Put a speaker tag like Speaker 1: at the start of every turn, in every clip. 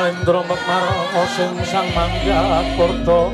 Speaker 1: Alendra Mekmar sing sang mangga kurda.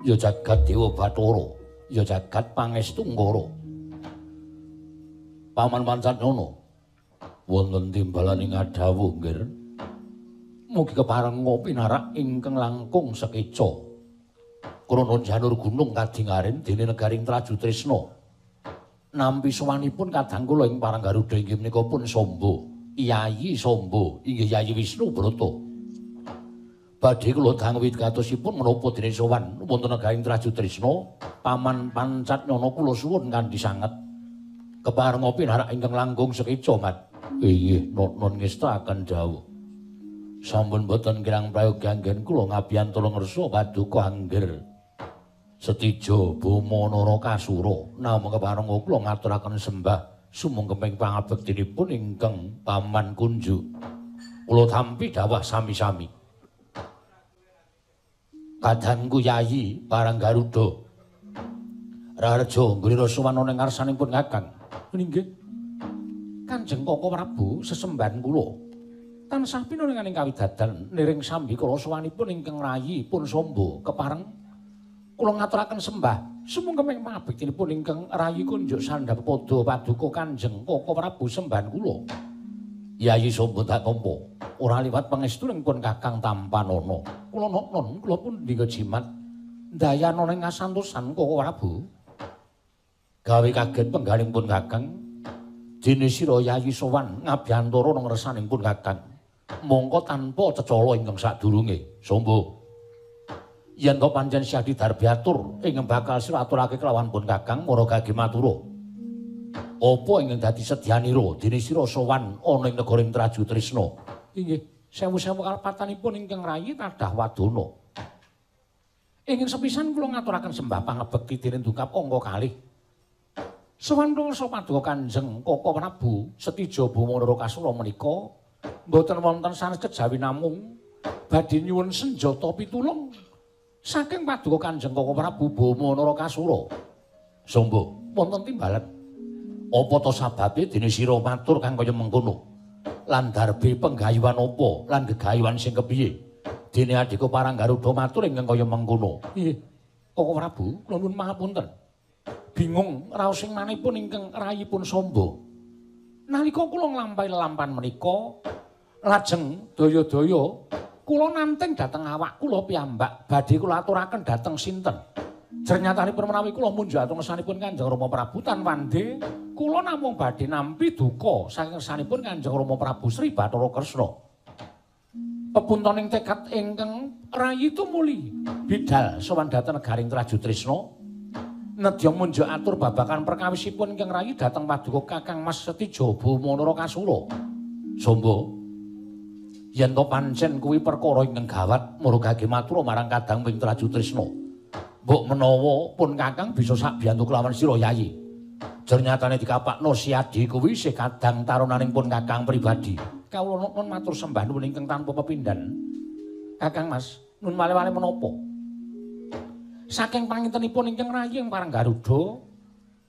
Speaker 1: Ya jagat Dewa Bathara, ya jagat Pangestu Ngara. Paman Pancatnana wonten timbalane ngadhawuh nggir. Mugi keparenga pinarak ingkang langkung sekeca. Krana janur gunung kadingaren dene negaring Traju Tresna. Nampi sowanipun kadang kula ing Parang Garuda inggih menika pun Samba, Yayi Samba, inggih Yayi Wisnu Brata. Badhe kula dangu wigatosipun menapa dene sowan wonten negaring Traju Tresna, Paman Pancatnana kula suwun kanthi sanget. Keparenga pinarak ingkang langkung sekeca, Mat. Inggih, non ngestakaken dawuh. Sampun boten kirang prayogi anggen kula ngabiyantara ngersa paduka angger Setija Bama Narakasura. Namung keparenga kula ngaturaken sembah sumangkeping pangabektinipun ingkang Paman kunjuk. Kula tampi dawah sami-sami. Kadangku Yayi Parang Garuda Raharja nggulira sowan ana ing ngarsanipun Kakang. Inggih. Kanjeng Kaka Prabu sesembahan kula tansah pinulinganing kawidadan niring sambikala sowanipun ingkang rayi pun Samba kepareng kula ngaturaken sembah sumangkeping pangabektinipun ingkang rayi kunjuk sandhap pada paduka Kanjeng Kaka Prabu sembahan kula. Yayi Samba tak tampa ora liwat pangestu pun Kakang tampanana. Kula non kula pun ndika jimat ndayana ing kasantosan Kaka Prabu. Gawe kaget penggaling pun Kakang dene sira Yayi sowan ngabiyantara nang ngersaning pun Kakang. Mongko tanpa cecala ingkang sadurunge Samba. Yen to pancen Syahdi Darbiatur ingkang bakal sira aturake kelawan pun Kakang mara gage matura. Apa ingkang dadi sedyanira dene sira sowan ana ing negara Traju Tresna? Inggih, sewu-sewu kalepatanipun ingkang rayi tadah wadana. Ingkang sepisan kula ngaturaken sembah pangabekti dene dungkap angka kalih. Sowan kula paduka Kanjeng Kaka Prabu Setija Bama Narakasura menika mboten wonten sanes kejawi namung badhe nyuwun senjata pitulung saking paduka Kanjeng Kaka Prabu Bama Narakasura. Samba, wonten timbalan. Apa to sababe dene sira matur kang kaya mengkono? Lan darbe penggayuhan apa lan gegayuhan sing kepiye? Dene adika Parang Garuda matur ingkang kaya mengkono. Nggih, Kaka Prabu, kula nuwun pangapunten. Bingung raos sing manipun ingkang rayipun Samba. Nalika kula nglampahi lelampan menika, lajeng daya-daya kula nanting dhateng awak kula piyambak badhe kula aturaken dhateng sinten. Jernyatanipun menawi kula munjuk atur ngersanipun Kanjeng Rama Prabu tan wande, kula namung badhe nampi duka saking ngersanipun Kanjeng Rama Prabu Sri Bathara Kresna. Pepuntoning tekad ingkang rayi tumuli bidal sowan dhateng negaring Traju Tresna. Nedya munjuk atur babagan perkawisipun ingkang rayi dhateng paduka Kakang Mas Setija Bama Narakasura. Samba, yen to pancen kuwi perkara ingkang gawat mara gage matur marang kadang wing Traju Tresna. Mbok menawa pun Kakang bisa sabiyantu kelawan sira Yayi. Jernyatane dikapakno Siadi kuwi isih kadang tarunaning pun Kakang pribadi. Kawula nuwun matur sembah nuwun ingkang tanpa pepindhan. Kakang Mas, nun wale-wale menapa? Saking pangintenipun ingkang rayi ing Parang Garuda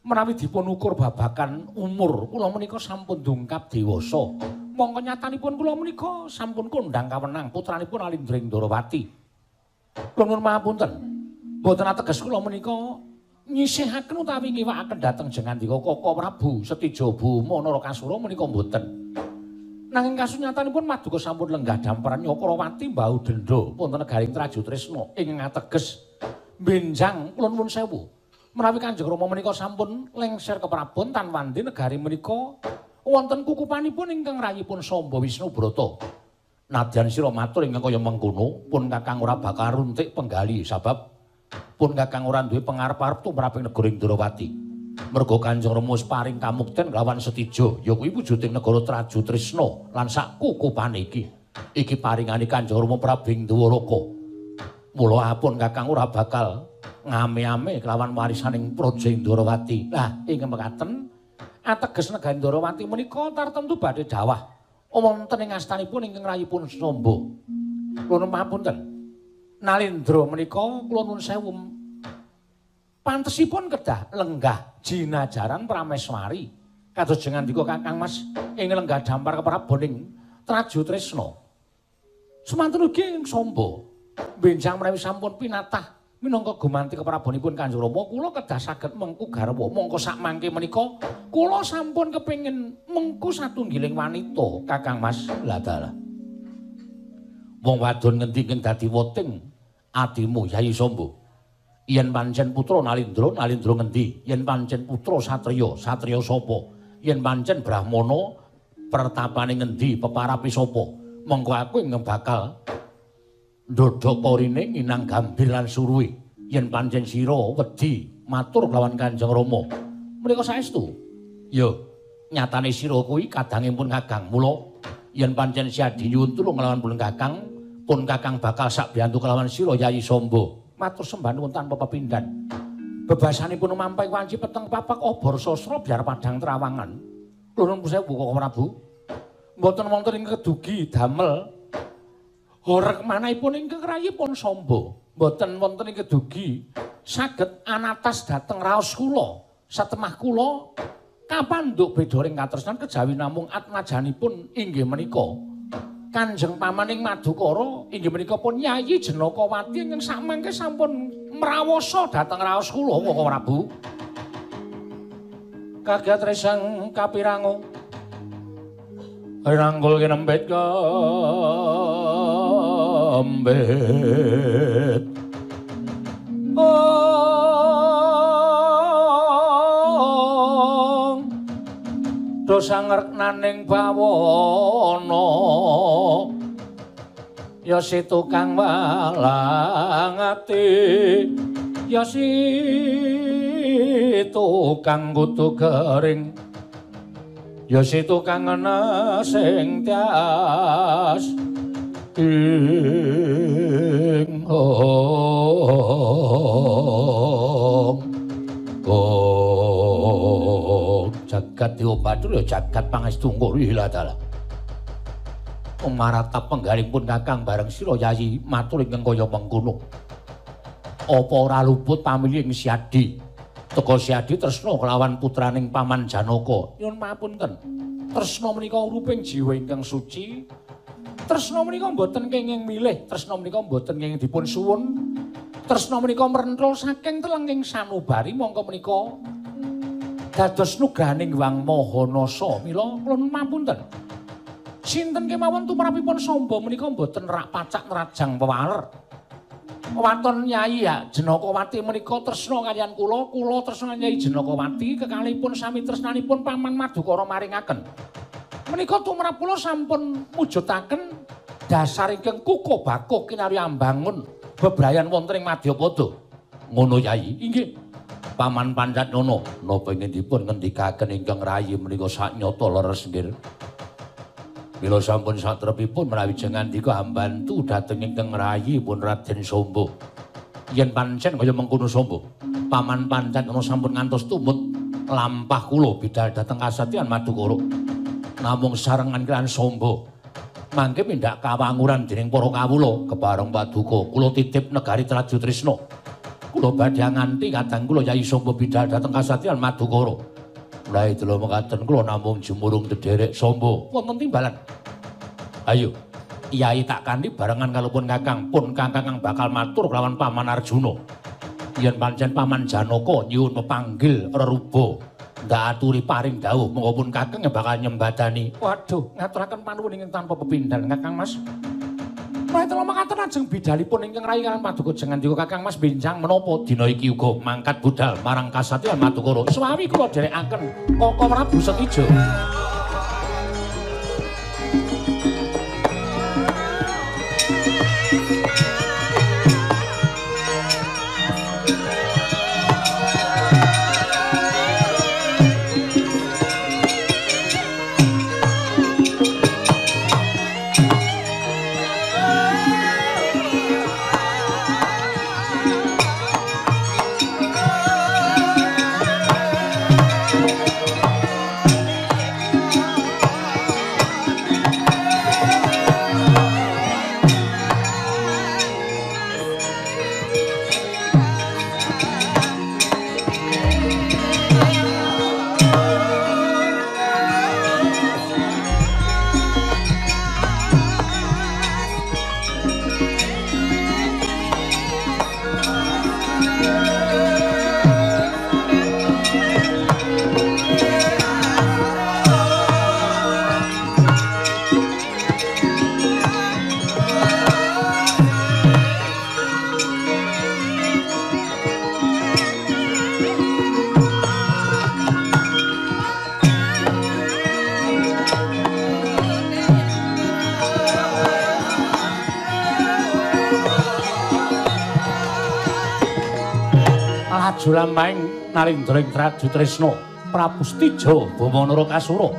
Speaker 1: menawi dipun ukur babagan umur kula menika sampun dungkap dewasa. Mongko nyatanipun kula menika sampun kondhang kawenang putranipun Alindra Ndrawati. Kula nuwun pangapunten. Mboten ateges kula menika nyisihaken utawi ngiwakaken dhateng jengandika Kaka Prabu Setija Bama Narakasura menika mboten. Nanging kasunyatanipun Maduka sampun lenggah damparan Nyakrawati mbau denda wonten negaring Traju Tresna ing ateges benjang kula nuwun sewu. Menawi Kanjeng Rama menika sampun lengser keprabon tan wandi negari menika wonten kukupanipun ingkang rayipun Samba Wisnubrata. Nadyan sira matur ingkang kaya mengkono, pun Kakang ora bakal runtik penggali sabab pun Kakang ora duwe pengarep-arep tumraping negara Indrawati. Merga Kanjeng Rama wis paring kamukten kelawan setija, ya kuwi wujuding negara Traju Tresna lan sak kukupane iki. Iki paringane Kanjeng Rama Prabu ing Dwaraka. Mula apun Kakang ora bakal ngame-ame kelawan warisaning Praja Indrawati. Lah ing mekaten ateges negari Indrawati menika tartemtu badhe dawah wonten ing astanipun ingkang rayipun Samba. Kula pamunten. Nalendra menika kula nuwun sewu pantesipun kedah lenggah jinajaran Prameswari. Kados jengandika Kakang Mas ing lenggah dampar kepraboning Traju Tresna. Semanten ugi ing Samba. Benjang menawi sampun pinatah minangka gumanti keprabonipun Kanjeng Rama kula kedah saged mengku garwa. Mongko sakmangke menika kula sampun kepengin mengku satunggiling wanita Kakang Mas. Lah dalah. Wong wadon ngendi ingkang dadi weting atimu Yayi Samba? Yen pancen putra Nalindra, Nalindra ngendi? Yen pancen putra satriya, satriya sapa? Yen pancen brahmana, pertapane ngendi, peparape sapa? Mongko aku ingkang bakal ndodhok porine nginang gambir lan suruhe. Yen pancen sira wedi matur kelawan Kanjeng Rama menika saestu. Ya, nyatane sira kuwi kadange pun Kakang. Mula yen pancen Siadi nyuwun tulung kelawan pun Kakang, pun Kakang bakal sak biyantu kelawan sira Yayi Samba. Matur sembah nuwun tanpa pepindhan. Bebasanipun mampik wanci peteng papak obor sastra biar padhang trawangan. Kula nuwun sewu Koko Prabu. Mboten wonten ing kedugi damel horeg manahipun ingkang rayipun Samba. Mboten wonten ing kedugi saged anatas dhateng raos kula. Satemah kula kapandhuk bedoring katresnan kejawi namung atmajanipun inggih menika Kanjeng Pamaning Madukara inggih menika pun Yayi Janakawati ingkang sakmangke sampun mrawasa dhateng raos kula Koko Prabu. Kaget reseng kapirango rangkul kinempit kembet. Ong dosa ngreknaning bawana ya si tukang walang ati, ya si tukang kutu kering, ya si tukang sing tias ing ong ong jagat dewa bathara ya jagat pangestu nguri dalah. Maratap penggaring pun Kakang bareng sira Yayi matur ingkang kaya mengkono. Apa ora luput pamilih ing Siadi? Teka Siadi tresna kelawan putraning Paman Janaka. Nyuwun pamunten. Tresna menika uruping jiwa ingkang suci. Tresna menika mboten kenging milih, tresna menika mboten kenging dipun suwun. Tresna menika mrenthul saking telenging sanubari mongko menika dados nugrahaning Hyang Maha Nasa. Mila kula pamunten. Sinten kemawon tumrapipun Samba menika mboten rak pacak nrajang pewaler. Waton Yayi Janakawati menika tresna kaliyan kula, kula tresna Yayi Janakawati kekalihipun sami tresnanipun Paman Madukara maringaken. Menika tumrap kula sampun mujudaken dasar ingkang kukuh bakuh kinarya ambangun bebrayan wonten ing Madyapada. Ngono Yayi? Inggih. Paman Pancatnana napa ingkang dipun ngendikaken ingkang rayi menika saknyata leres nggih. Mila sampun satrepipun menawi jengandika ambantu dhateng ingkang rayi pun Raden Samba. Yen pancen kaya mengkono Samba, Paman Pancatnana sampun ngantos tumut lampah kula bidal dhateng kasatyan Madukara. Namung sarengan kaliyan Samba mangke pindhak kawanguran dening para kawula kepareng paduka kula titip negari Traju Tresna. Kula badhe nganti kadang kula Yayi Samba bidal dhateng kasatyan Madukara. Mulai dalu mekaten kula namung jumurung dederek Samba wonten timbalan. Ayo, Yai tak kanthi barengan kalupun Kakang, pun Kakang bakal matur kelawan Paman Arjuna. Yen pancen Paman Janaka nyuwun pepanggil reruba Ndak aturi paring dawuh monggo pun kakang bakal nyembadani. Waduh, ngaturaken panuwun ingkang tanpa pepindhan Kakang Mas. Matur makaten ajeng bidalipun ingkang rayi kaliyan paduka jeng ngendika Kakang Mas benjang menapa dina iki uga mangkat budal marang kasatyan Madukara. Swawi kula dherekaken Koko Prabu Setija. Laju nalindra ing Traju Tresna Prabu Setija Bama Narakasura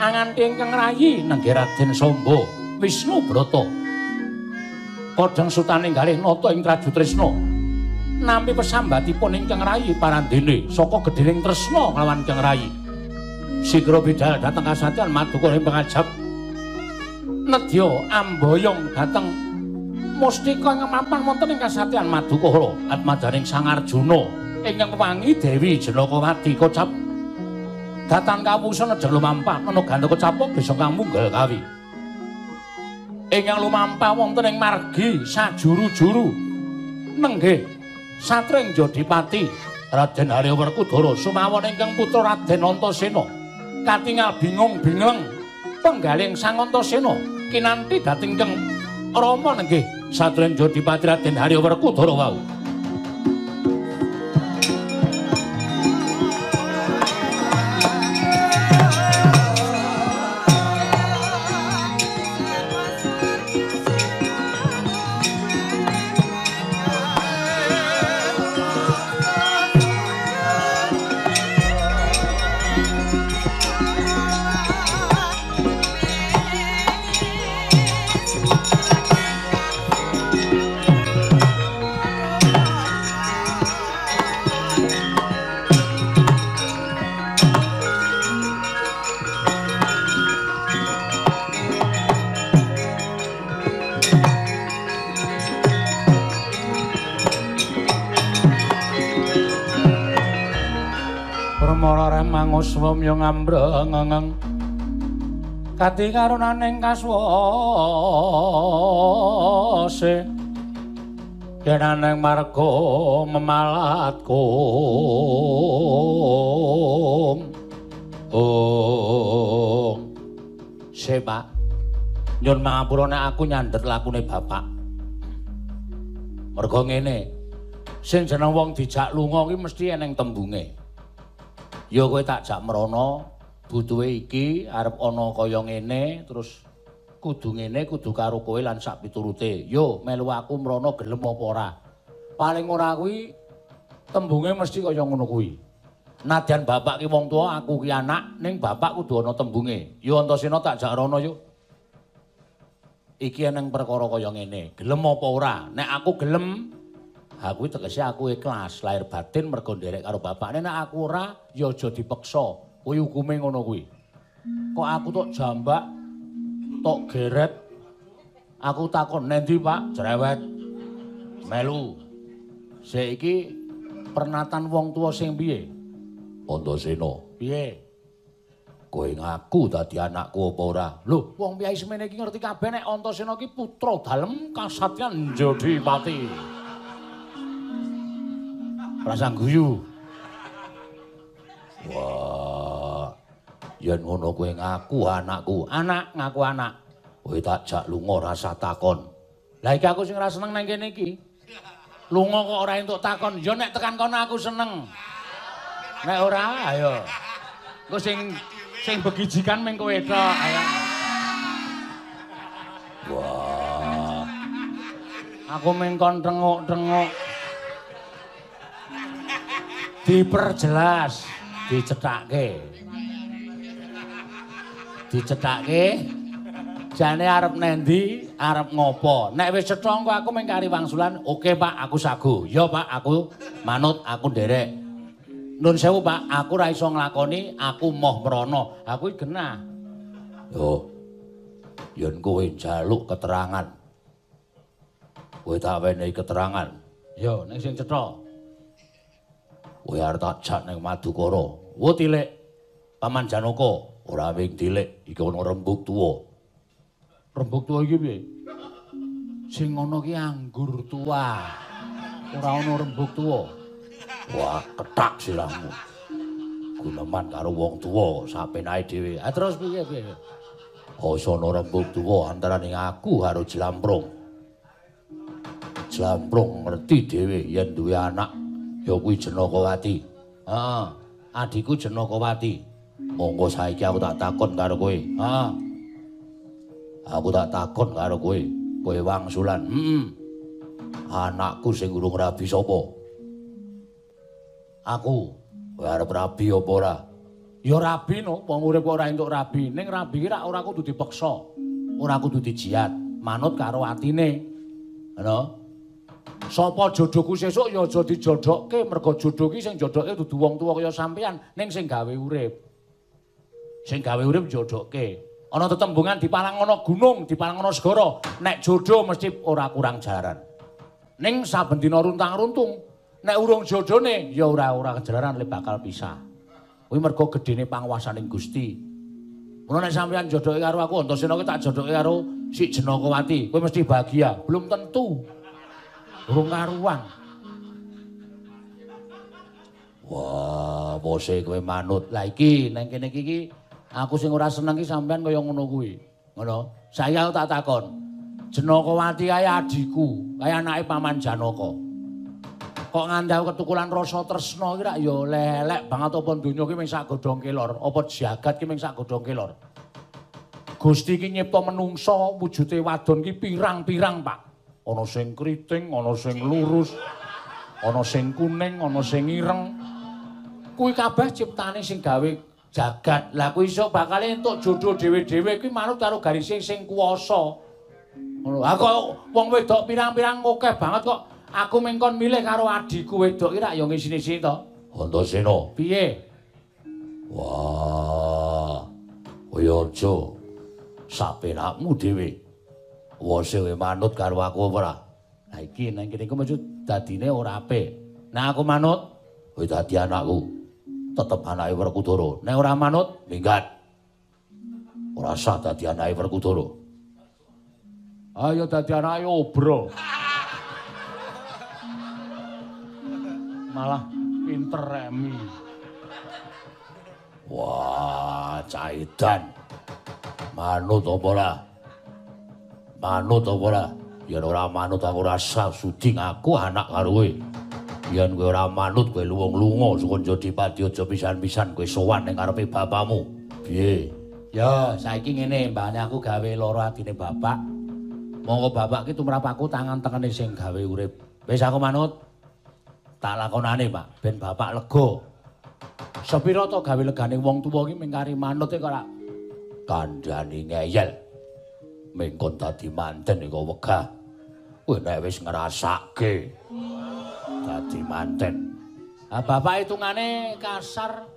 Speaker 1: anganti ingkang rayi nenggih Raden Samba Wisnu Brata kodheng sutaning galih nata ing Traju Tresna nampi pesambatipun ingkang rayi parandene saka gedhening tresna kelawan ingkang rayi sigra bidal dhateng kasatyan Madukara ing pangajap nedya amboyong dhateng mustika ingkang mapan wonten ing kasatyan Madukara atmajaning Sang Arjuna ingkang wangi Dewi Janakawati kocap datan kawusa nedha lumampah ana gandaka capuk desa kang munggel kawi ingkang lumampah wonten ing margi sajuru-juru nenggih Satring Jodipati Raden Harya Werkudara sumawon ingkang putra Raden Antasena katingal bingung-bingleng penggaling Sang Antasena kinanti dhateng ingkang Rama nenggih Satring Jodipati Raden Harya Werkudara wau. Manguswamya ngambrengeng kati karunaning kaswase denaning marga memalat kung oh se Pak nyun mangapura nek aku nyandhet lakune bapak merga ngene sing jeneng wong dijak lunga ki mesti eneng tembunge. Ya kowe tak jak mrono, butuhe iki arep ana kaya ngene, terus kudu ngene, kudu karo kowe lan sak piturute. Yo melu aku mrono gelem apa ora? Paling ora kuwi tembunge mesti kaya ngono kuwi. Nadyan bapak ki wong tuwa, aku ki anak, ning bapak kudu ana tembunge. Yo Antasena tak jak rono yo. Iki eneng perkara kaya ngene, gelem apa ora? Nek aku gelem, aku tegese aku ikhlas lahir batin mergo nderek karo bapakne. Nek aku ora ya aja dipeksa. Kuwi hukume ngono kuwi. Kok aku tok jambak, tok geret. Aku takon nendi, Pak? Cerewet. Melu. Saiki pernatan wong tuwa sing piye? Antasena. Piye? Kowe ngaku dadi anakku apa ora? Lho, wong piyai semene iki ngerti kabeh nek Antasena iki putra dalem kasatyan Jodipati. Rasa guyu. Wah. Yen ngono kowe ngaku anakku. Anak ngaku anak. Kowe tak jak lunga rasa takon. Lah iki aku sing ora seneng nang kene iki. Lunga kok ora entuk takon. Ya nek tekan kono aku seneng. Nek ora ayo. Engko sing begijikan ming kowe tok. Ayo. Wah. Aku ming kon tenguk-tenguk. Diperjelas, dicethake. Dicethake. Jane arep nendi, arep ngopo. Nek wis cetha engko aku mung kari wangsulan, oke Pak, aku sago. Ya Pak, aku manut, aku nderek. Nun sewu Pak, aku ora iso nglakoni, aku moh mrono. Aku iki genah. Yo. Yen kowe njaluk keterangan. Kowe tak wenehi keterangan. Yo, ning sing cetha. Kowe arep tak jak ning Madukara. Wo tilik. Paman Janaka, ora wing tilik, iki ana rembug tuwa. Rembug tuwa iki piye? Sing ana ki anggur tua. Ora ana rembug tuwa. Wah, kethak sirahmu. Guneman karo wong tuwa sapenake dhewe. Ah terus piye piye? Asa ana rembug tuwa antarane aku karo Jlamprong. Jlamprong ngerti dhewe yen duwe anak ya kuwi Janakawati. Heeh, adhiku Janakawati. Monggo saiki aku tak takon karo kowe. Heeh. Aku tak takon karo kowe, kowe wangsulan. Heeh. Anakku sing urung rabi sapa? Aku. Kowe arep rabi apa ora? Ya rabi no, wong urip ora entuk rabi. Ning rabi ki ora kudu dipeksa. Ora kudu dijiat, manut karo atine. Ngono. Sapa jodohku sesuk ya aja dijodohke, mergo jodoh ki sing jodohke dudu wong tuwa kaya sampean, ning sing gawe urip. Sing gawe urip jodohke. Ana tetembungan dipalang ana gunung, dipalang ana segara, nek jodoh mesti ora kurang jalaran. Ning saben dina runtang-runtung, nek urung jodhone ya ora jalaran le bakal pisah. Kuwi mergo gedene panguwasaning Gusti. Mula nek sampeyan jodohke karo aku, Antasena ki tak jodohke karo si Janakawati, kowe mesti bahagia. Belum tentu. Urung karuan. Wah, bose kowe manut. Lah iki nang kene iki aku sing ora seneng ki sampean kaya ngono kuwi. Ngono. Saya tak takon. Janakawati kae adhiku, kae anake Paman Janaka. Kok nganti aku ketukulan rasa tresna iki rak ya lelek banget apa donya ki mung sak godhong kelor, apa jagat ki mung sak godhong kelor. Gusti ki nyipta menungsa wujude wadon ki pirang-pirang, Pak. Ana sing kriting, ana sing lurus, ana sing kuning, ana sing ireng. Kuwi kabeh ciptane sing gawe jagat. Lah kuwi iso bakal entuk jodoh dhewe-dhewe kuwi manut karo garise sing kuwasa. Ngono. Ha kok wong wedok pirang-pirang akeh banget kok aku mengkon milih karo adhiku wedok iki rak ya ngisi-isi to. Antasena, piye? Wah. Kowe aja sapenakmu dhewe. Wose kowe manut karo aku apa ora? Lah iki nang kene iku maksud dadine ora apik. Nek aku manut, kowe dadi anakku. Tetep anake Werkudara. Nek ora manut, minggat. Ora sah dadi anake Werkudara. Ayo dadi anake obro. Malah pinter remi. Wah, caidan. Manut apa ora? Manut apa ora? Yen ora manut aku ora sah sudi ngaku anak karo kowe. Yen kowe ora manut kowe luwung-lunga saka Jodipati aja pisan-pisan kowe sowan ning ngarepe bapakmu. Piye? Ya, saiki ngene, mbane aku gawe lara atine bapak. Monggo bapak ki tumrap aku tangan tengene sing gawe urip. Wis aku manut. Tak lakonane, Pak, ben bapak lega. Sepira to gawe legane wong tuwa ki mung kari manut kok ora kandhani ngeyel. Mengkon dadi manten iku wegah. Kowe nek wis ngrasake dadi manten. Ah bapak hitungane kasar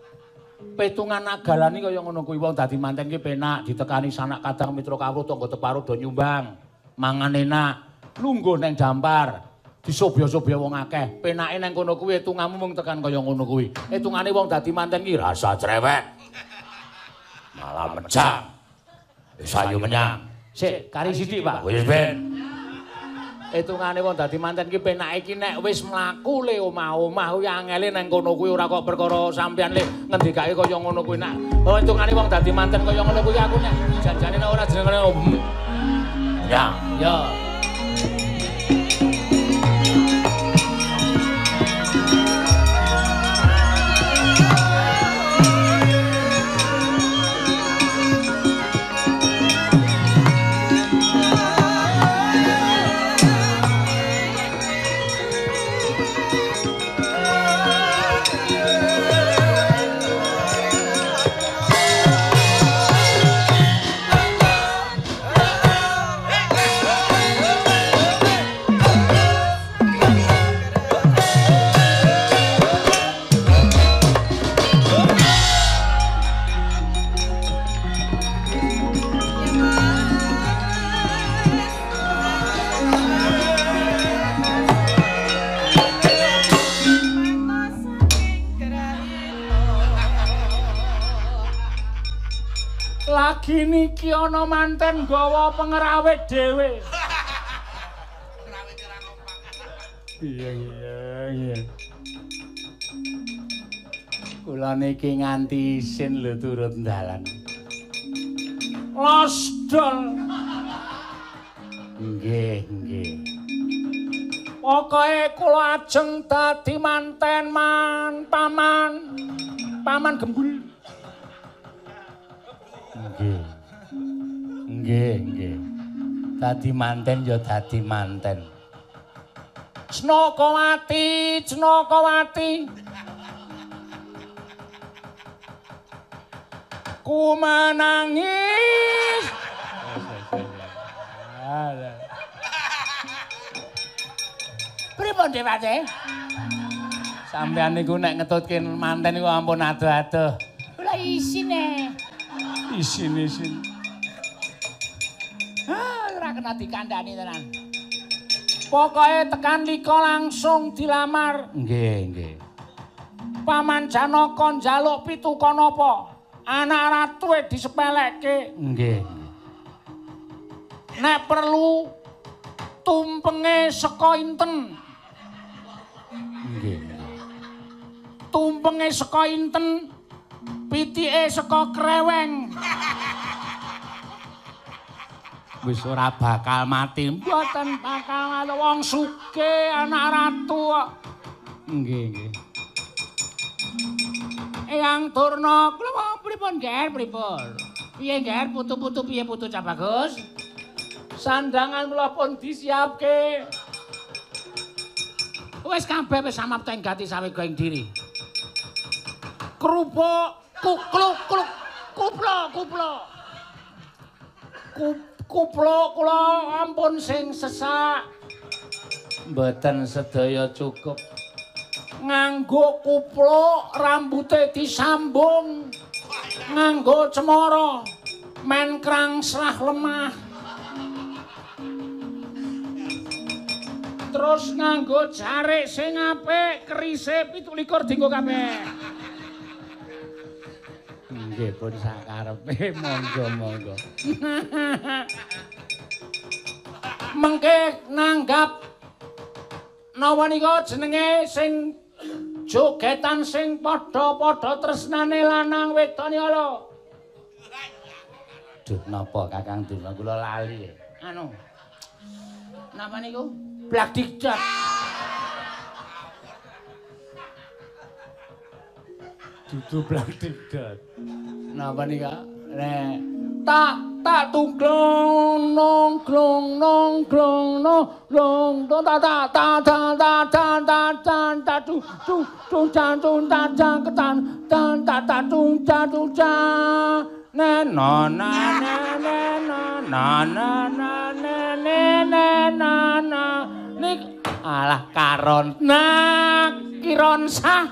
Speaker 1: petungan agalane kaya ngono kuwi wong dadi manten ki penak ditekani sanak kadang mitra kawruh tangga teparo do nyumbang. Mangan enak, lungguh nang dampar. Disobya-sobya wong akeh. Penake nang kono kuwi hitunganmu mung tekan kaya ngono kuwi. Hitungane wong dadi manten ki rasa cerewet. Malah mejang. Wis ayo menyang. Sik, kari sithik, Pak. Wis ben. Hitungane wong dadi manten ki penake iki nek wis mlaku le omah-omah kuwi angele nang kono kuwi ora kok perkara sampeyan le ngendikake kaya ngono kuwi nak. Oh hitungane wong dadi manten kaya ngono kuwi aku nek janjane nek ora jenengane ya, ya. Lagi niki ana manten nggawa pengerawit dhewe. Iya iya iya. Kula niki nganti isin lho turut dalan. Los dol. Nggih nggih. Pokoke kula ajeng dadi manten man paman. Paman gembul. Nggih. Nggih, nggih. Dadi manten ya dadi manten. Cnakawati, Cnakawati. Ku menangis. Pripun Dewate? Sampeyan niku nek ngetutke manten niku ampun adoh-adoh. Kula isine. Isin-isin. Ah, ora kena dikandhani tenan. Pokoke tekan liko langsung dilamar. Nggih, nggih. Paman Janaka njaluk pituka napa? Anak ratuwe disepelekke. Nggih, nggih. Nek perlu tumpenge saka inten. Nggih, nggih. Tumpenge saka inten. Pitike saka kreweng. Wis ora bakal mati. Mboten bakal wong sugih anak ratu kok. Nggih, nggih. Eyang Durna, kula pripun, Ger? Pripun? Piye, Ger? Putu-putu piye putu Cah Bagus? Sandangan kula pun disiapke. Wis kabeh wis samapta ing gati sawega ing diri. Kerupuk kukluk kluk kuplo kuplo kuplo kula ampun sing sesak. Mboten sedaya cukup. Nganggo kuplo rambute disambung nganggo cemara men krangsrah lemah. Terus nganggo jarik sing apik kerise 27 dinggo kabeh. Nggih pun sakarepe monggo-monggo. Mengke nanggap napa nika jenenge sing jogetan sing padha-padha tresnane lanang wedok nika lho. Duh napa Kakang Durna kula lali. Anu. Napa niku? Blak dikdak. Dudu blak dikdak. Napa nika? Nek tak tak tungglong nong glong nong glong nong glong ta ta ta ta ta ta ta ta ta tu tu tu ta tu ta ta ketan tan ta ta tu ta tu ta na na na na na na na na na na na na na nik alah karon nah kironsah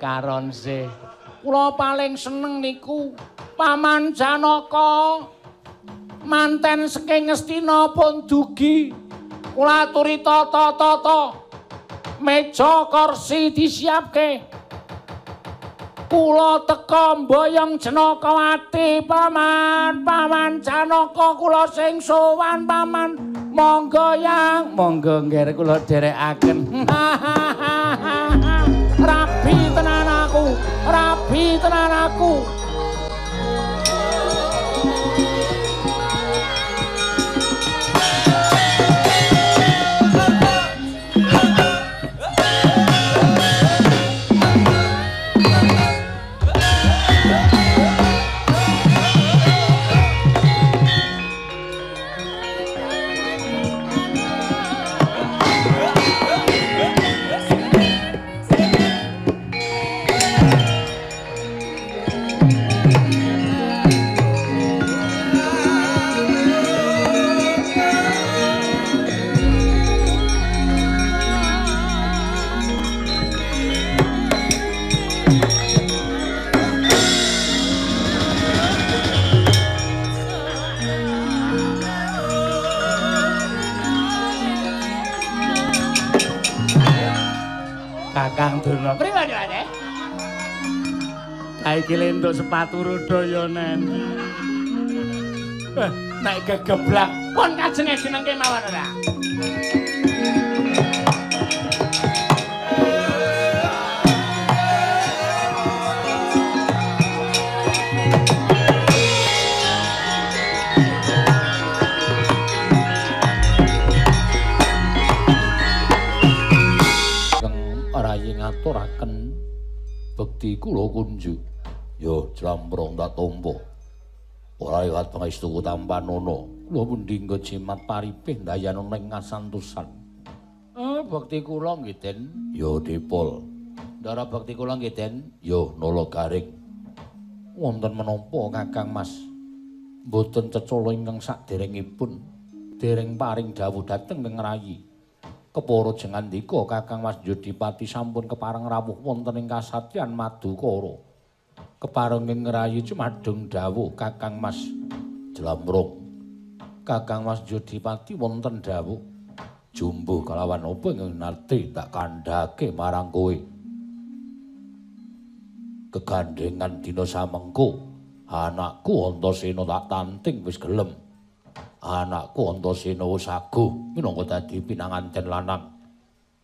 Speaker 1: karonse kula paling seneng niku Paman Janaka manten saking Ngastina pun dugi kula aturi tata-tata meja kursi disiapke Kula teka mboyong Janakawati paman, paman Janaka kula sing sowan paman. Monggo yang, monggo nggih kula dherekaken. Rabi tenan aku, rabi tenan aku.
Speaker 2: Kakang Durna. Pripun, Pak? Kae iki lentuk sepatu roda ya nen. Nek gegeblak pun kajenge jenengke mawon ora.
Speaker 1: Ngaturaken bekti kula kunjuk. Ya jlambrong tak tampa. Ora liwat pangestuku tampanono. Kula pundi nggo jimat paripih ndayana ing ngasantosan. Bekti kula nggih Den. Ya Dipol. Ndara bekti kula nggih Den. Ya Nala Garing. Wonten menapa Kakang Mas? Mboten cecala ingkang saderengipun dereng paring dawuh dhateng ing rayi. Kepara jengandika Kakang Mas Jodipati sampun kepareng rawuh wonten ing kasatyan Madukara. Kepareng ing rayi cumadung dawuh Kakang Mas Jlambrong. Kakang Mas Jodipati wonten dawuh jumbuh kalawan apa ingkang nate tak kandhake marang kowe. Kegandengan dina samengko anakku Antasena tak tanting wis gelem. Anakku Antasena wis aguh minangka dadi pinanganten lanang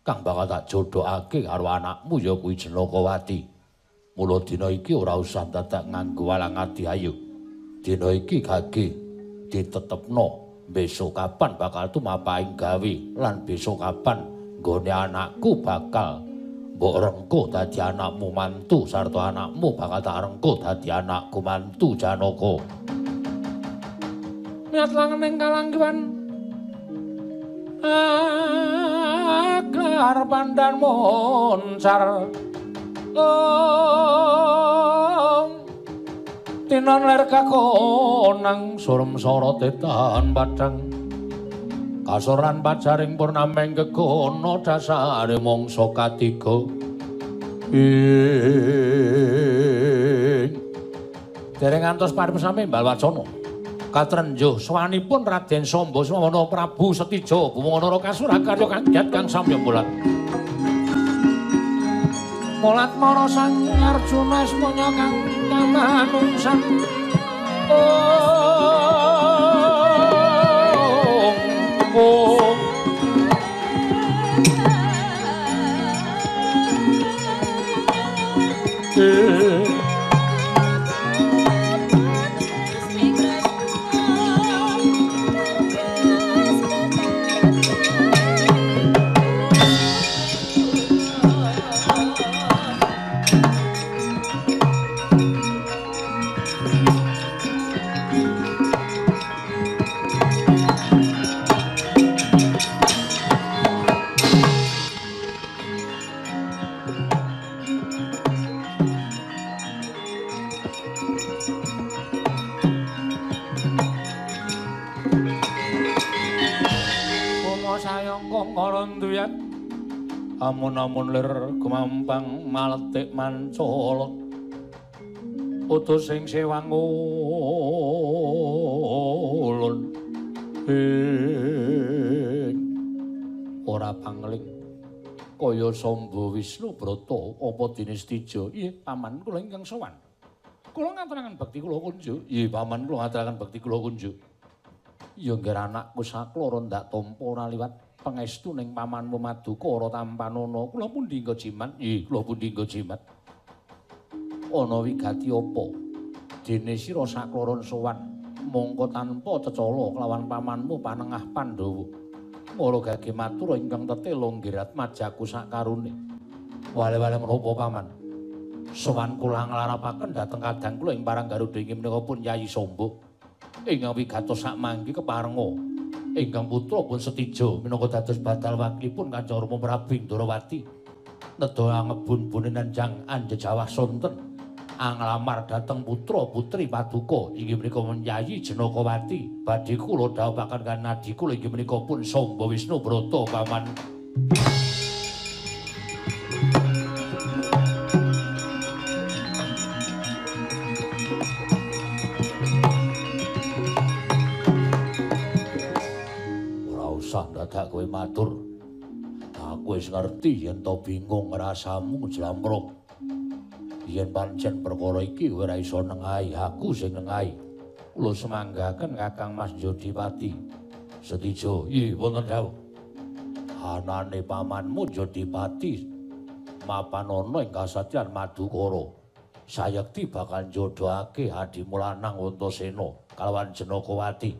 Speaker 1: kang bakal tak jodhokake karo anakmu ya kuwi Janakawati. Mula dina iki ora usah dadak nganggo walang ati ayu. Dina iki gage ditetepno besok kapan bakal tumapahing gawe lan besok kapan nggone anakku bakal mbok rengkuh dadi anakmu mantu sarta anakmu bakal tak rengkuh dadi anakku mantu Janaka. Miat langening kalanggiwan aklar pandan moncar tinon ler kakonang surem sorote tan padang kasoran pajaring purnameng kekono dasare mangsa katiga ing dereng ngantos paripesame mbal wacana katrenjuh sowanipun Raden Samba Sumana Prabu Setija Buwana Kasura karya kagiat kang samya mulat. Mulat mara sang Arjuna semonya kang kamanungsan. Oh. Amun-amun lir gumampang maletik mancolot utus sing sewangun ing ora pangling Kaya Samba Wisnu Brata apa dene Setija? Iya, paman kula ingkang sowan. Kula ngaturaken bekti kula kunjuk. Iya, paman kula ngaturaken bekti kula kunjuk. Ya nggih anakku sakloro ndak tampa ora liwat pangestu ning pamanmu Maduka ora tampanana. Kula pundi nggo jimat? Iya, kula pundi nggo jimat. Ana wigati apa? Dene sira sakloron sowan mongko tanpa cecala kelawan pamanmu panengah Pandhawa. Mara gage matur ingkang tetela nggih atmajaku sakarone. Wale-wale menapa paman? Sowan kula nglarapaken dhateng kadang kula ing Parang Garuda inggih menika pun Yayi Samba. Ingkang wigatos sakmangke keparenga ingkang putra pun Setija minangka dados badal wakilipun Kanjeng Rama Prabu Indrawati. Nedha angebun-bune nenjang anjejawah sonten anglamar dhateng putra putri paduka inggih menika Yayi Janakawati. Badhe kula dhawuhaken kan adi kula inggih menika pun Samba Wisnu Brata paman. Ora usah dadak kowe matur. Aku wis ngerti yen to bingung rasamu jlamprong. Yen pancen perkara iki kowe ora iso nengahi, aku sing nengahi. Kula semanggaken Kakang Mas Jodipati. Setija, iya wonten dawuh. Anane pamanmu Jodipati mapan ana ing kasatriyan Madukara. Sayekti bakal njodohake adimu lanang Antasena kalawan Janakawati.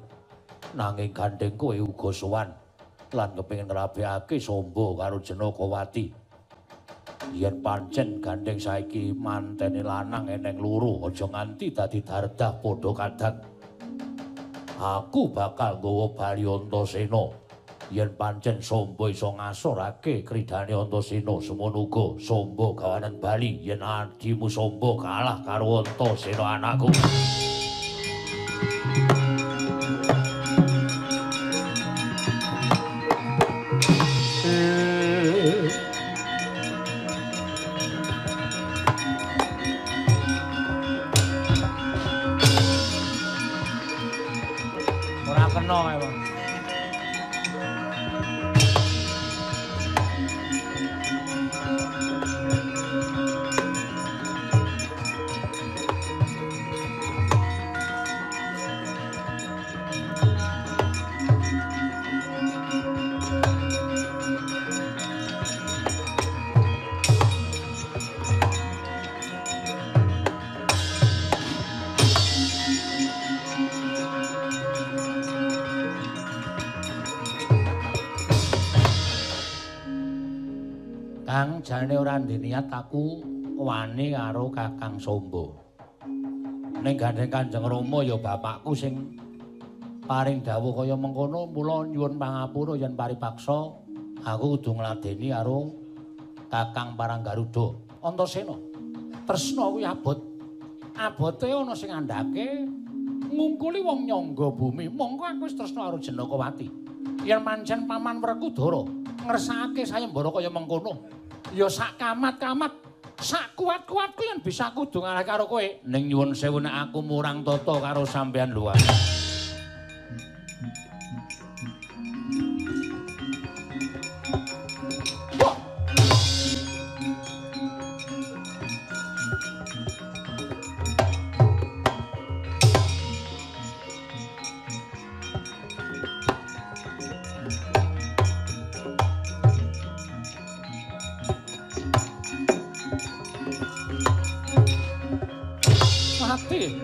Speaker 1: Nanging gandeng kowe uga sowan lan kepengin ngrabekake Samba karo Janakawati. Yen pancen gandeng saiki mantene lanang eneng loro, aja nganti dadi dardah padha kadang. Aku bakal nggawa bali Antasena. Yen pancen Samba iso ngasorake kridane Antasena, semono uga Samba gawanen bali yen adimu Samba kalah karo Antasena anakku. Kang jane ora ndek niat aku wani karo Kakang Samba. Ning gandeng Kanjeng Rama ya bapakku sing paring dawuh kaya mengkono, mula nyuwun pangapura yen paripaksa aku kudu ngladeni karo Kakang Parang Garuda. Antasena, tresna kuwi abot. Abote ana sing ngandhake ngungkuli wong nyangga bumi. Mongko aku wis tresna karo Janakawati. Yen pancen paman Werkudara ngersakake sayembara kaya mengkono, ya sak kamat-kamat, sak kuat-kuatku yen bisa kudu ngalah karo kowe. Ning nyuwun sewu nek aku murang tata karo sampeyan luwih.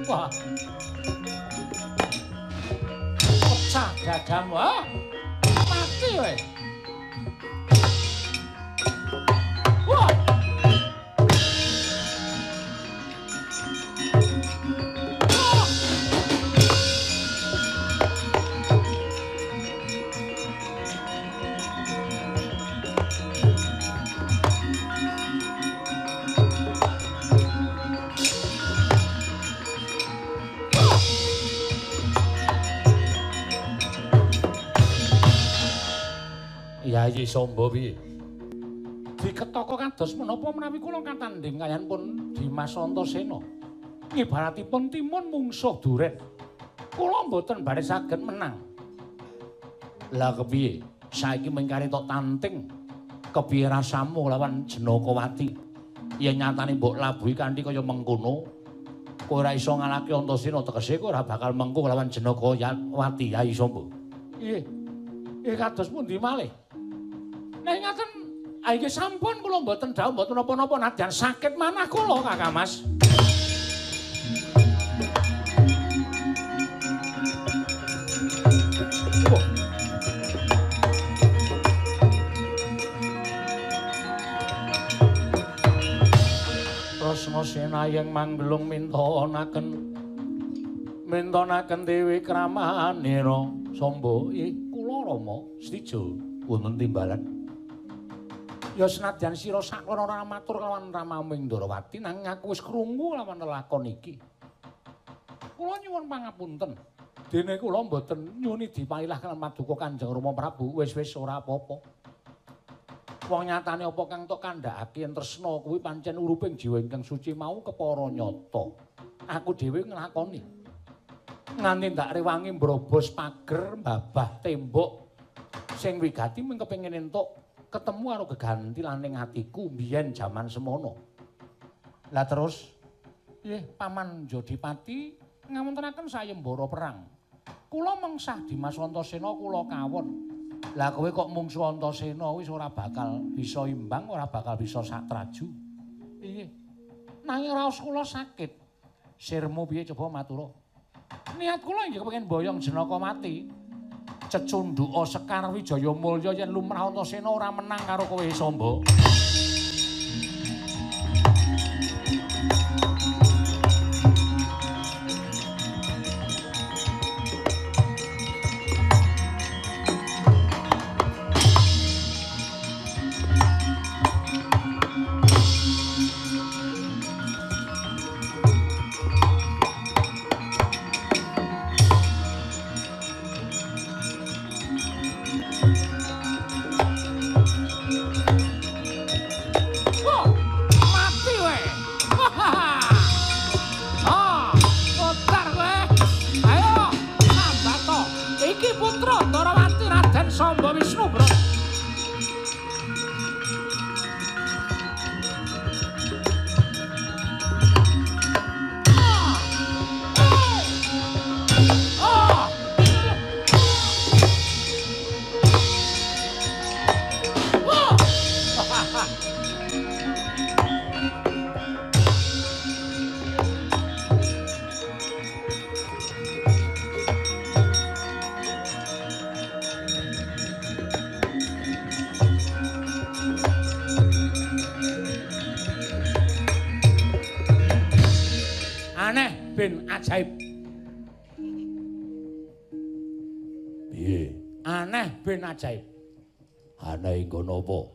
Speaker 1: Wah. Pecah dadamu, ha? Mati kowe. Wah. Yayi Samba piye? Diketaka kados menapa menawi kula katandhing kaliyan pun Dimas Antasena. Ngibaratipun timun mungsuh duren. Kula mboten badhe saged menang. Lah kepiye? Saiki mengkare tok tanting. Kepiye rasamu lawan Janakawati? Yen nyatane mbok labuhi kanthi kaya mengkono, kowe ora iso ngalahke Antasena, tegese kowe ora bakal mengko lawan Janakawati Yai Samba. Nggih. Nggih kados pundi malih? Nek ngaten, nggih sampun kula mboten dawuh mboten napa-napa nadyan sakit manah kula Kakang Mas. Kresna senayeng manggelung mintonaken Dewi Kramanira Samba. Kula Rama Setija wonten timbalan. Ya senadyan sira saklono ora matur kelawan Ramamu ing Ndarawati, nanging aku wis krungu lawan lelakon iki. Kula nyuwun pangapunten. Dene kula mboten nyuni dipailah kelawan paduka Kanjeng Rama Prabu. Wis-wis ora apa-apa. Wong nyatane apa kang tok kandhakake yen tresna kuwi pancen uruping jiwa ingkang suci mau kepara nyata. Aku dhewe nglakoni. Nganti ndak rewangi mbrobos pager, mbabah tembok sing wigati mung kepengin entuk ketemu karo gegantilaning atiku biyen jaman semono. Lah terus nggih Paman Jodipati ngawontenaken sayembara perang. Kula mengsah Dimas Antasena kula kawon. Lah kowe kok mungsu Antasena wis ora bakal bisa imbang, ora bakal bisa satraju. Nggih. Nanging raos kula sakit. Sirmu piye coba matura? Niat kula inggih kepengin boyong Janaka mati. Cecundhuka Sekar Wijaya Mulya yen lumrah Antasena ora menang karo kowe Samba. Bin ajaib. Piye? Aneh bin ajaib. Aneh engko napa?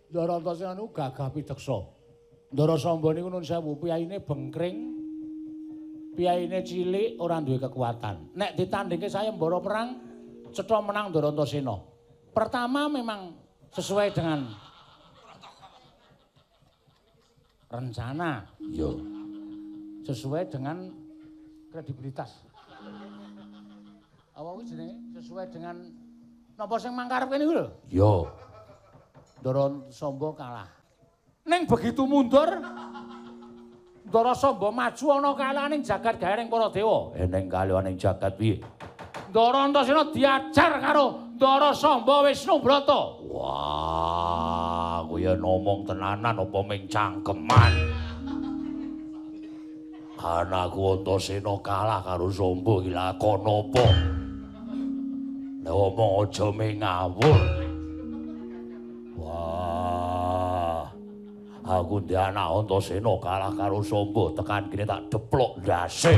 Speaker 1: Ndara Antasena niku gagah pideksa. Ndara Samba niku nun sewu piyayine bengkring. Piyayine cilik ora duwe kekuatan. Nek ditandingke sayembara perang cetha menang Ndara Antasena. Pertama memang sesuai dengan rencana. Iya. Sesuai dengan kredibilitas. Apa kuwi jenenge? Sesuai dengan napa sing mangkarep kene kuwi lho? Iya. Ndara Samba kalah. Ning begitu mundur, Ndara Samba maju ana kalahaning jagat garing para dewa. Eneng kalahaning jagat piye? Ndara Antasena diajar karo Ndara Samba Wisnu Brata. Wah, kuwi ngomong tenanan apa ming cangkeman? Anakku Antasena kalah karo Samba iki lakon apa? Lah omong aja ming ngawur. Wah. Aku ndek anak Antasena kalah karo Samba tekan kene tak deplok ndase.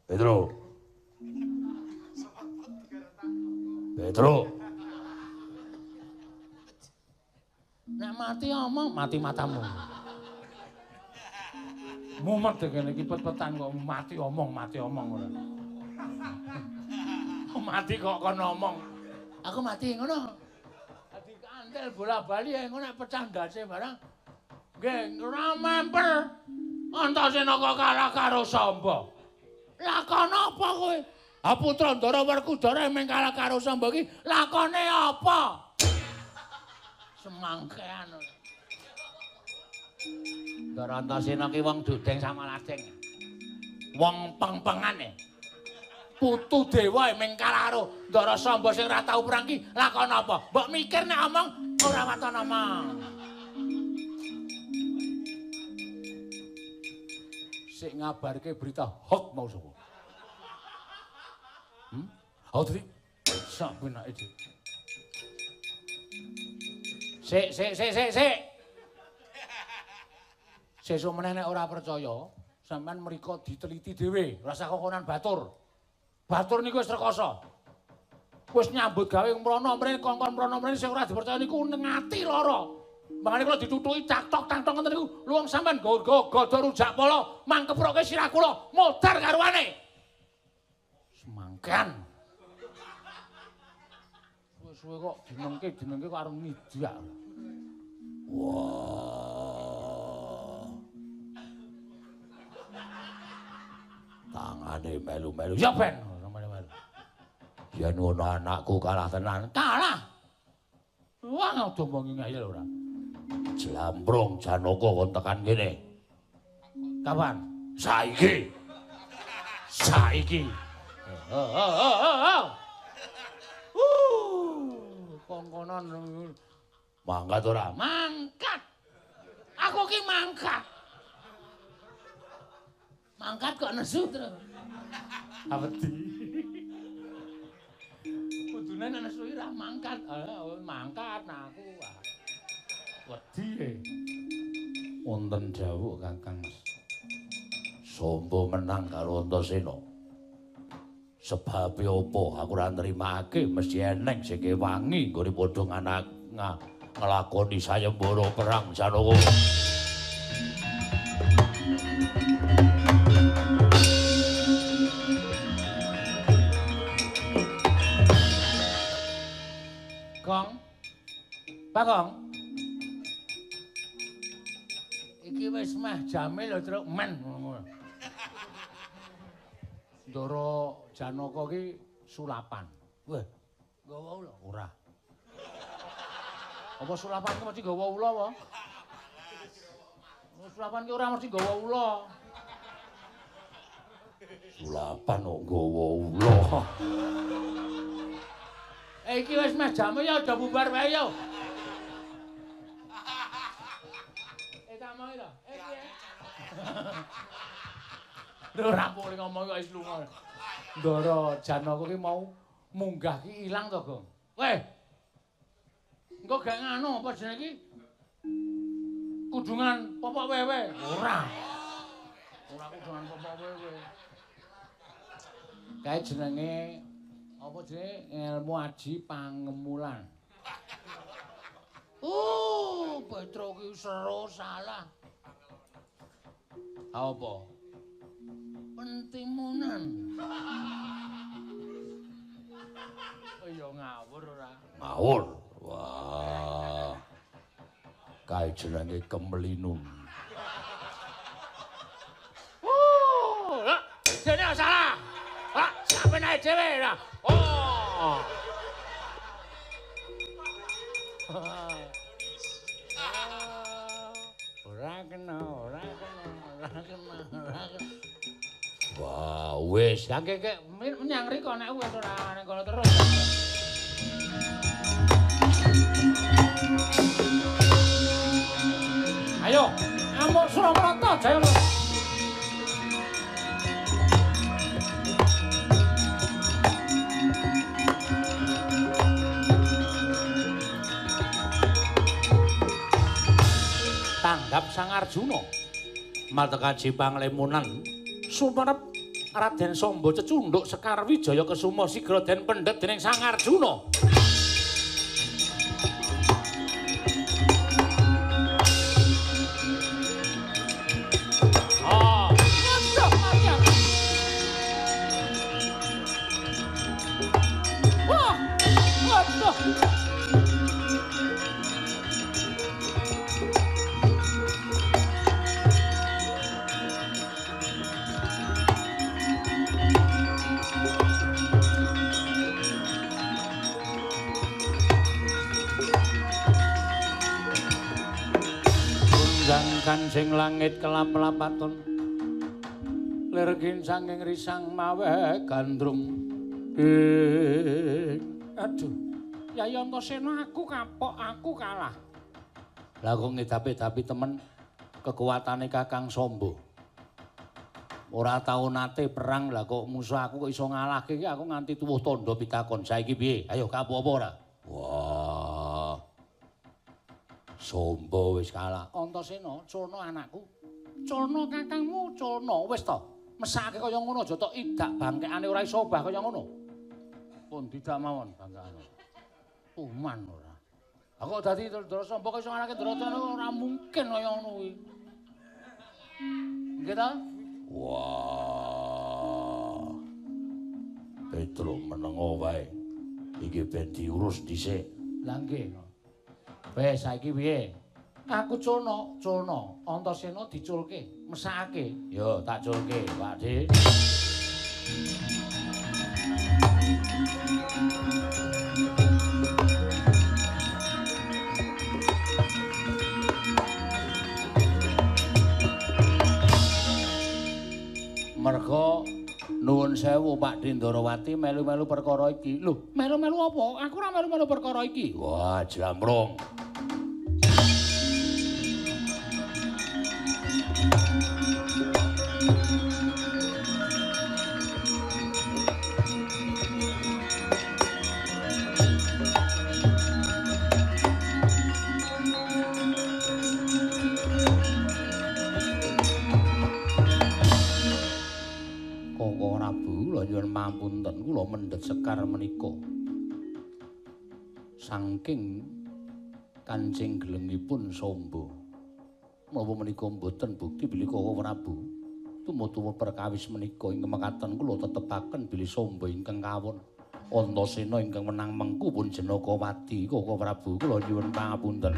Speaker 1: Petro. Petro. Nek mati omong, mati matamu. Mumet kene iki pet-petan kok mati omong ora. Mati kok kon omong. Aku mati ngono. Dadi kantil bola-bali ngono nek pecah ndase barang. Nggih, ora memper. Antasena kok kalah karo Samba. Lakon apa kowe?
Speaker 2: Ha putra Ndara Werkudara meng kalah karo Samba iki lakone apa? Semangkean. Ndara Antasena ki wong dudeng samaladeng. Wong peng-pengane. Putu dewa meng kalah karo Ndara Samba sing ora tau perang ki lakon apa? Mbok mikir nek omong ora waton omong. Sik ngabarke berita hoax mau sapa? Oh, dadi sak penake Dik. Sik sik sik sik sik. Sesuk meneh nek ora percaya, sampean mriko diteliti dhewe, ora usah kokonan batur. Batur niku wis rekoso. Wis nyambut gawe mrono mrene kongkon mrono mrene sing ora dipercaya niku nengati lara. Mangane kula ditutuki caktok tangtok ngoten niku, luwung sampean go godo rujak pala, mangkeproke sirah kula, modar karuane. Semangkan. Suwe-suwe kok dinengke kok arep ngidak.
Speaker 1: Wah. Tangane melu-melu.
Speaker 2: Ya ben, melu-melu.
Speaker 1: Yen ngono anakku kalah tenan.
Speaker 2: Kalah. Wah, aja omongi ngeyel ora.
Speaker 1: Jlambrung Janaka kon tekan kene.
Speaker 2: Kapan?
Speaker 1: Saiki. Saiki.
Speaker 2: Kongkonan
Speaker 1: mangkat ora?
Speaker 2: Mangkat. Aku ki mangkat. Mangkat kok nesu terus. Awedi. Kudune nek nesu ora mangkat. Mangkat nah aku. Wedi e.
Speaker 1: Wonten dawuh Kakang Samba menang karo Antasena. Sebabe apa aku ora nrimake mesti eneng sing kewangi nggone padha anak nglakoni sayembara perang Janaka.
Speaker 2: Gong. Bagong. Iki wis meh jame lho truk men ngono. Ndara Janaka ki sulapan. Wah, nggawa ula? Ora. Apa sulapan ki mesti nggawa ula apa? Sulapan ki ora mesti nggawa ula.
Speaker 1: Sulapan kok nggawa ula.
Speaker 2: Iki wis meh jame ya udah bubar wae yo. Tak mau lho. Piye? Lho ora boleh ngomong kok wis lunga. Ndara Janaka ki mau munggah ki ilang to, Gong. Weh. Engko gak nganu apa jenenge iki? Kudungan popok wewe. Ora. Ora kudungan popok wewe. Kae jenenge apa jenenge ilmu aji pangemulan. Petro ki seru salah. Apa? Pentimunan. Oh ya ngawur ora.
Speaker 1: Ngawur. Wah. Kae jenenge kemelinun.
Speaker 2: Lah, jane salah. Lah, sampeyan ae dhewe lah. Oh. Ora kena, ora kena, ora kena, ora kena.
Speaker 1: Wah, wis.
Speaker 2: Lah kek menyang riko nek wis ora ning kono terus. Ayo, amuk Suramarta jaya. Tanggap Sang Arjuna
Speaker 1: Matekaji panglemunan sumerep Raden Samba cecunduk Sekar Wijaya Kesuma sigra den pendhet dening Sang Arjuna.
Speaker 2: Oh, wah, waduh. Kancing langit kelap-lapaton lir kincanging risang mawe gandrung. Aduh, Yayi Antasena aku kapok, aku kalah. Lah kok ngedapi-dapi temen kekuatane Kakang Samba. Ora tau nate perang, lah kok musuh aku kok iso ngalahke iki, aku nganti tuwuh tandha pitakon. Saiki piye? Ayo kapok apa ora? Wah. Samba wis kalah. Antasena, culna anakku. Culna kakangmu, culna. Wis to. Mesake kaya ngono aja tok idak bangkekane ora iso obah kaya ngono. Pun tidak mawon bangkekane. Tuman ora. Aku kok dadi Ndara Samba kok iso ngalahke Ndara ora mungkin kaya ngono kuwi. Nggih ta? Wah. Petruk menengo wae. Iki ben diurus dhisik. Lah nggih. Wes saiki piye? Aku culna, culna. Antasena diculke, mesakake. Yo tak culke, Pak De. Merga nuwun sewu Pak Dindarawati melu-melu perkara iki. Lho, melu-melu apa? Aku ora melu-melu perkara iki. Wah, jamrong. Pangapunten kula mendhet sekar menika. Saking kancing gelengipun Samba. Menapa menika mboten bukti bilih Koko Prabu tumut-tumut perkawis menika ingkang mekaten kula tetepaken bilih Samba ingkang kawon Antasena ingkang menang mengku pun Janakawati. Koko Prabu kula nyuwun pangapunten.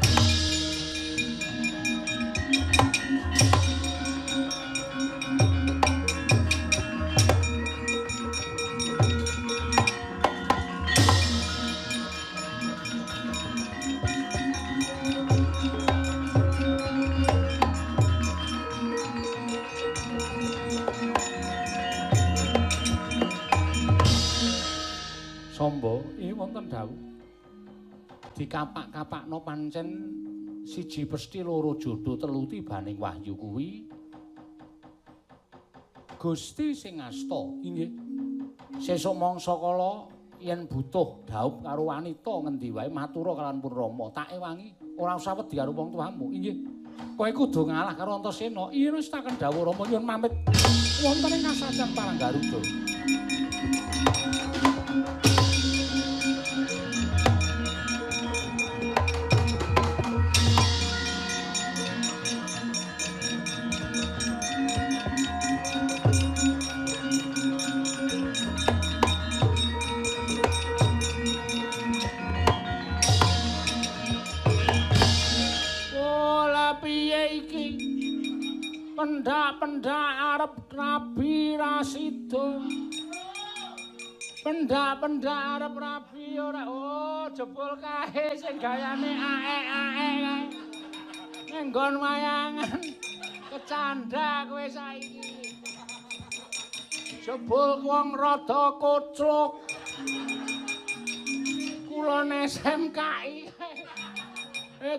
Speaker 2: Samba, iki wonten dawuh. Dikapak-kapakno pancen siji pesti loro jodo telu tibaning wahyu kuwi. Gusti sing asta, inggih. Sesuk mangsa kala yen butuh dhaup karo wanita ngendi wae matura kalawan pun Rama, tak ewangi, ora usah wedi karo wong tuamu, inggih. Kowe kudu ngalah karo Antasena. Iya wis taken dawuh Rama nyuwun pamit wonten ing kasajan Parang Garuda. Pendak-pendak arep rabi rasida. Pendak-pendak arep rabi ora. Oh, jebul kae sing gayane aek-aek kae. Ning nggon wayangan kecandha kowe saiki. Jebul wong rada koclok. Kulone SMKI.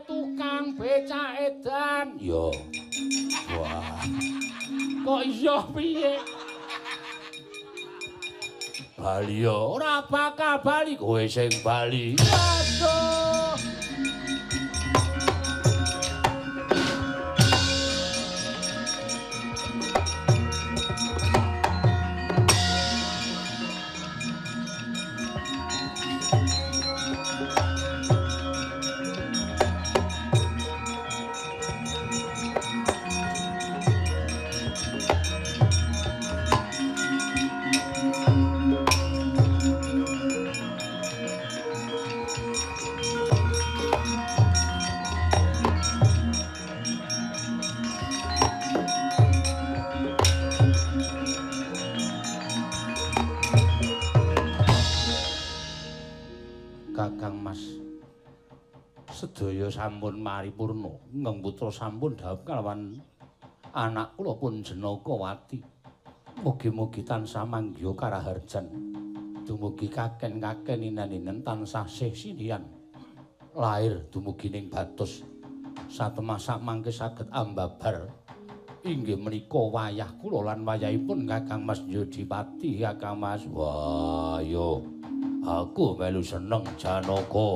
Speaker 2: Tukang becak edan. Yo. Wah. Kok iya piye? Bali yo ora bakal bali, kowe sing bali. Aduh.
Speaker 1: Sedaya sampun maripurna. Ingkang putra sampun dhawuh kalawan anak kula pun Janakawati. Mugi-mugi tansah manggiha karaharjan. Dumugi kaken-kaken inen-inen tansah sih sinian. Lair dumugi ning batos satemah samangke saged ambabar. Inggih menika wayah kula lan wayahipun Kakang Mas Yodipati. Kakang Mas, wah yo aku melu seneng Janaka.